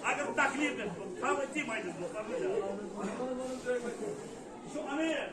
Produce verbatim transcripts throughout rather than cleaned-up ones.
اگر تکلیف گژھِ، بہٕ تھاوٕ أتی مجلس، بہٕ کرٕ نہٕ زیادٕ۔ یہِ چھُ امیر۔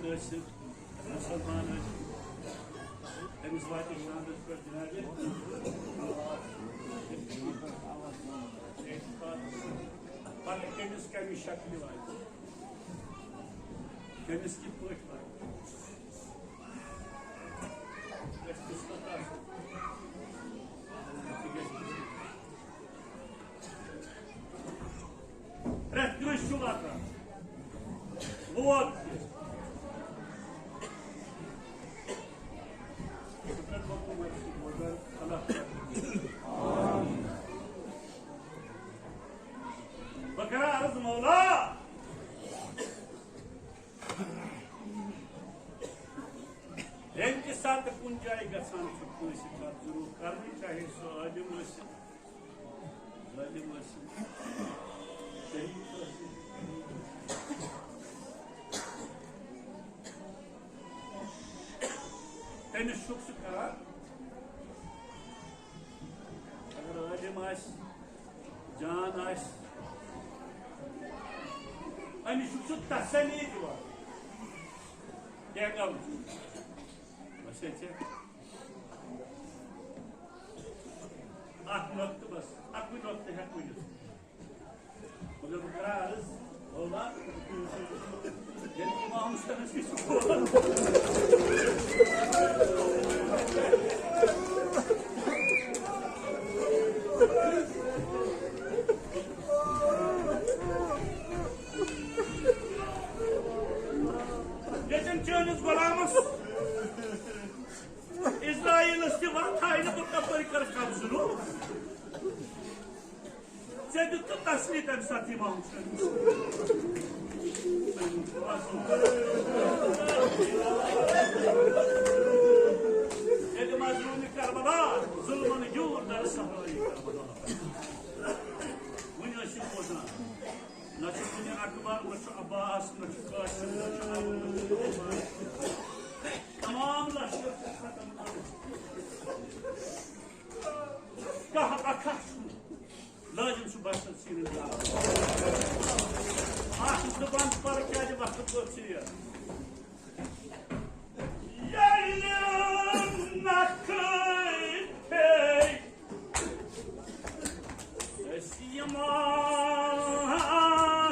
ٲسِن، مُسلمان ٲسِن، تٔمِس واتہِ شانَس پٮ۪ٹھ جنابِ۔ پَتہٕ کٔمِس کَمہِ شکلہِ واتہِ، کٔمِس کِتھ پٲٹھۍ واتہِ، گژھِ قٕسمت آسُن۔ یہِ گژھِ قٕسمت۔ پرٛٮ۪تھ کٲنٛسہِ چھُ واتان۔ ووت تہِ۔ شُکر گوٚو تِمن سۭتۍ روزان۔ اللہ تعالیٰ۔ بہٕ کرٕ عرض مولا، ییٚمہِ تہِ ساتہٕ کُنہِ جایہِ گژھان چھُ کٲنٛسہِ کتھ ضروٗر کرنٕچ، چاہے سُہ عٲلِم ٲسِن، ظٲلِم ٲسِن، شریٖف ٲسِن، تٔمِس چھُکھ ژٕ کران۔ اگر عٲلِم آسہِ، جان آسہِ، أمِس چھُکھ ژٕ تسلی دِوان۔ کیٛاہ گوٚو؟ بس ہے ژےٚ۔ اکھ نۄقطہٕ بس، اکُے نۄقطہٕ ہٮ۪کہٕ ؤنِتھ۔ مگر بہٕ کرٕ عرض، مولا، ییٚلہِ امام حسینس نِش چھُ کھوژان۔ ییٚتٮ۪ن چٲنِس غلامس عزرائیلس تہِ وتھ آیہِ نہٕ، بہٕ کپٲرۍ کرٕ قبضہٕ نوٚو؟ ژےٚ دیُتتھ تسلی تمہِ ساتہٕ امام حسینس۔ ییٚلہِ مظلوم کربلا، ظلمن گیوٗر در صحرای کربلا۔ وُنہِ ٲسِو بوزان، نہ چھُ کُنہِ اکبر، نہ چھُ عباس، نہ چھُ قاسم، نہ چھُ عمرو، نہ چھُ عثمان۔ تمام لشکر چھُ ختم کرُن۔ کانٛہہ اکھا چھُنہٕ۔ لٲزِم چھُ بشر سیٖنَس زالُن۔ اکھ زٕ بند پَرٕ کیٛازِ وقت گوٚو ژیر۔ ییٚلہِ نکھٕ پیٚیہِ أسۍ یِمام حسینس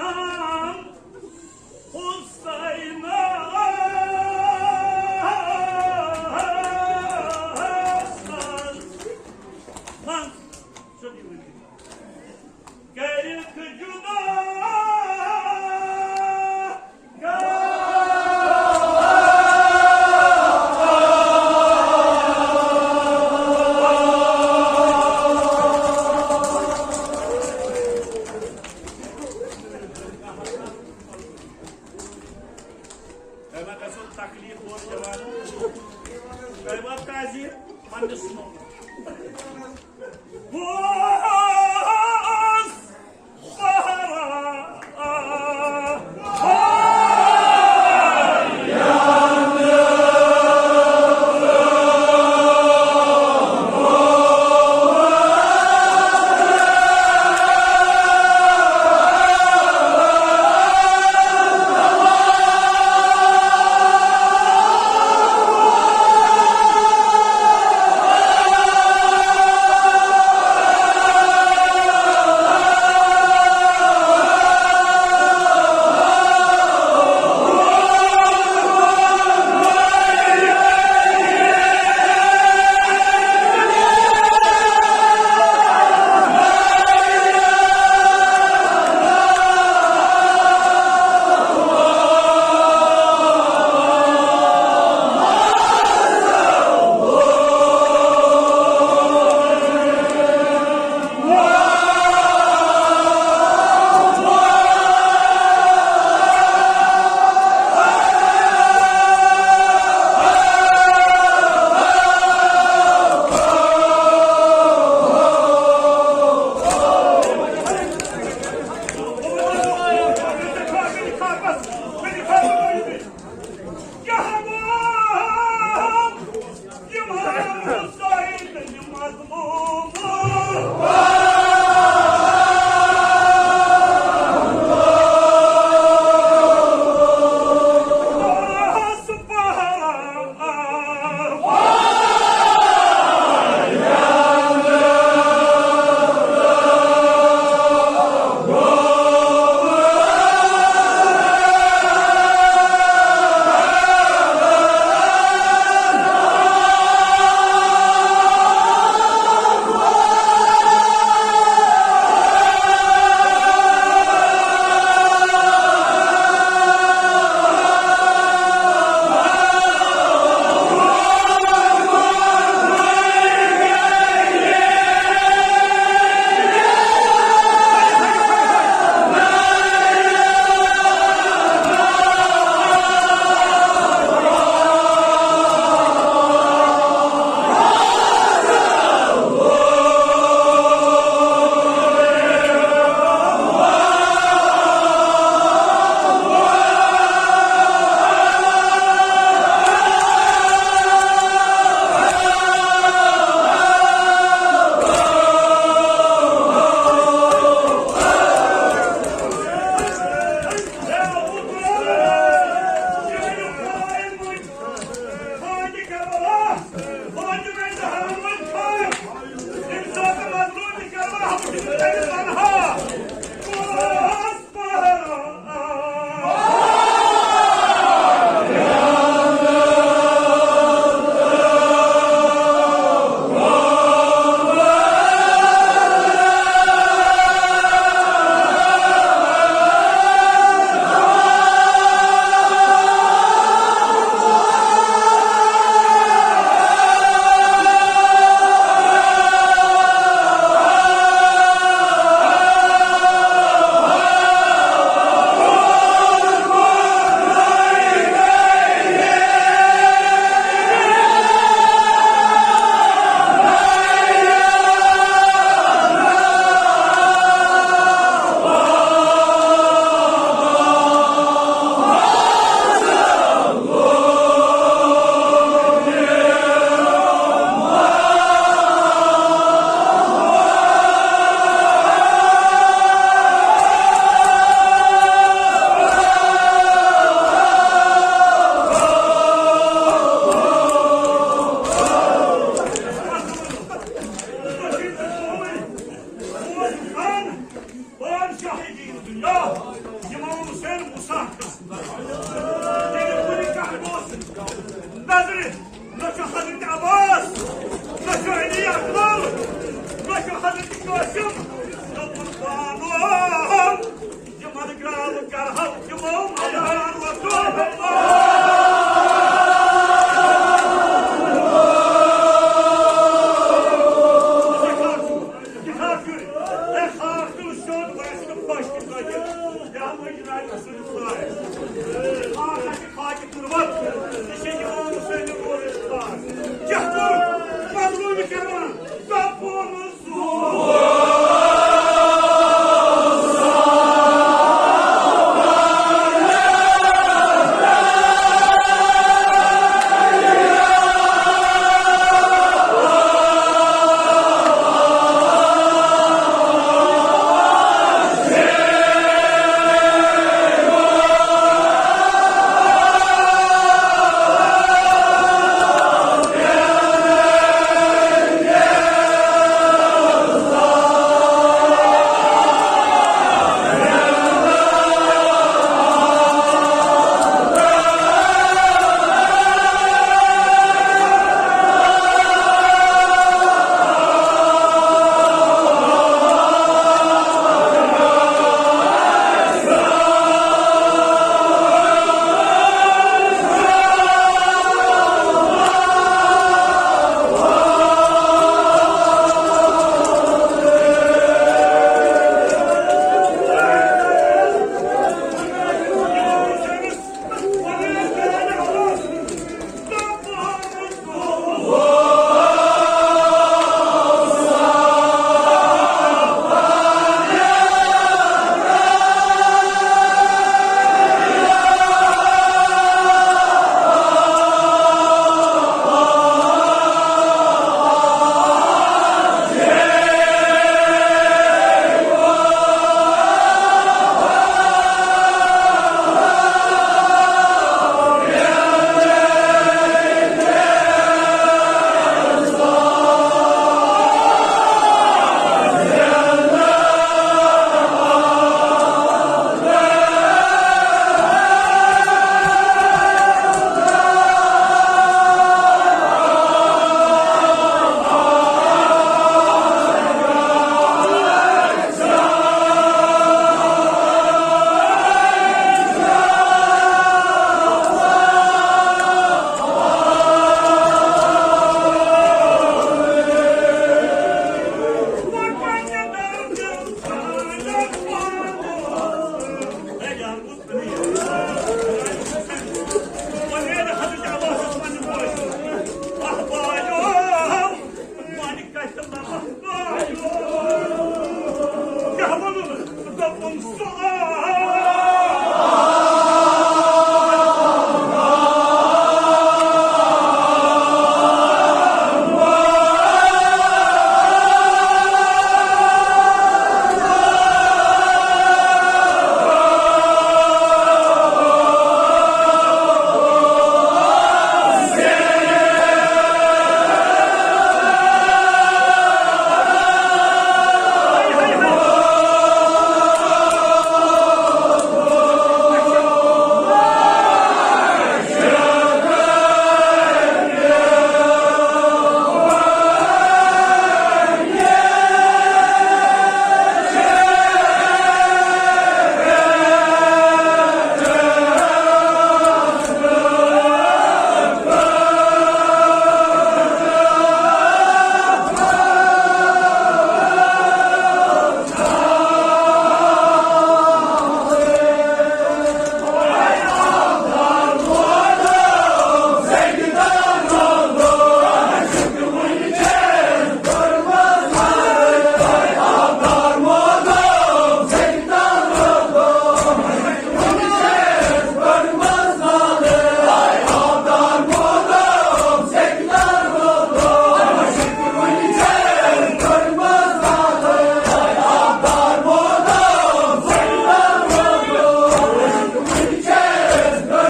منٛز۔ کٔرِکھ جُدا۔ تۄہہِ ما گژھو تکلیف اورٕ جوان؟ تۄہہِ ما تعزیٖر پننِس مولس؟